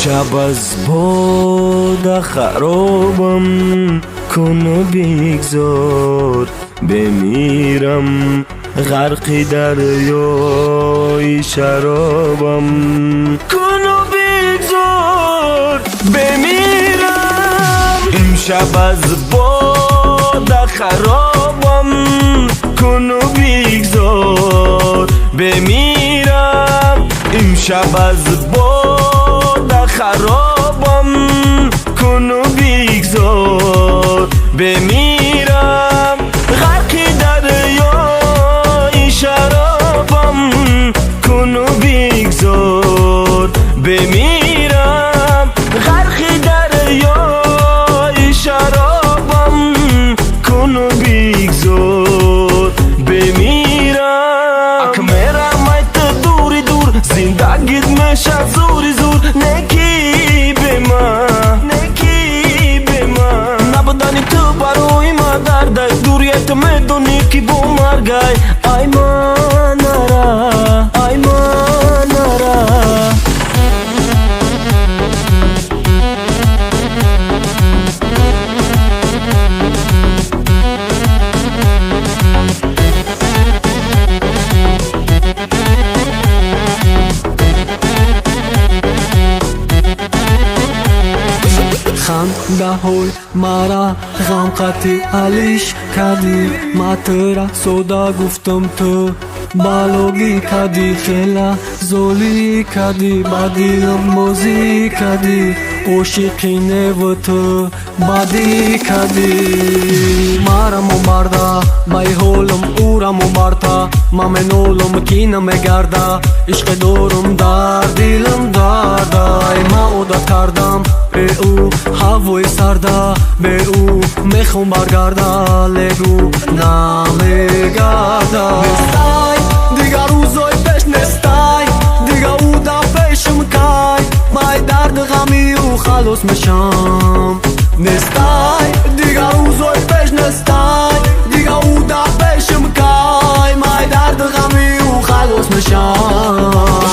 Имшаб аз бода харобам куну бигзор бемирам, ғарқи дарёи шаробам куну бигзор бемирам. Имшаб аз бода харобам куну бигзор бемирам. Имшаб аз бода харобам куну бигзор бемирам, ғарқи дарёи шаробам куну бигзор бемирам, ғарқи дарёи шаробам куну бигзор бемирам. Ак мерам, ай ту дури дур, зиндагит меша зури зур. Неки бема, неки бема, набудани ту барои ма дардай, дурияй ту медонӣ, ки бо маргай. Ай манара, ай манара. Хандаҳои мара ғамқати алиш кардӣ, ма тура сода гуфтам, ту балогӣ кардӣ, хела золӣ кардӣ, ба дилам бозӣ кардӣ, ошиқи неву ту бадӣ кардӣ. Марамо барда баи ҳолам, урамо барта, ма менолам, ки намегарда, ишқе дорум дар дилам дардай. Ма одат кардам бе ӯ, ҳавои сарда, бе ӯ мехом баргарда, легу намегарда. Нестай дигар рӯзои пеш, нестай дига ӯ дар пешам, кай май дарди ғами ӯ халос мешам? Нестай дигар рӯзои пеш, нестай дига ӯ дар пешам, кай май дарди ғами ӯ халос мешам?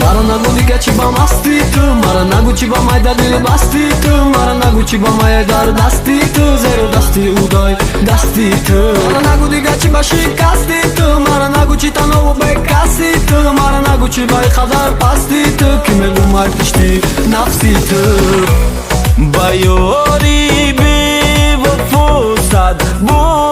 Мара нагӯ дига, чӣ ба масти ту, мара нагӯ, чӣ ба май дар дили басти ту, мара нагӯ, чӣ ба май дар дасти ту, зеро дасти ӯ дай дасти ту. Мара нагӯ дига, чӣ ба шикасти ту, мара нагӯ, чӣ танҳову бекаси ту, мара нагӯ, чӣ ба қадар пасти ту, ки мегӯмай пишти нафси ту. Ба ёри бевафо сад бор.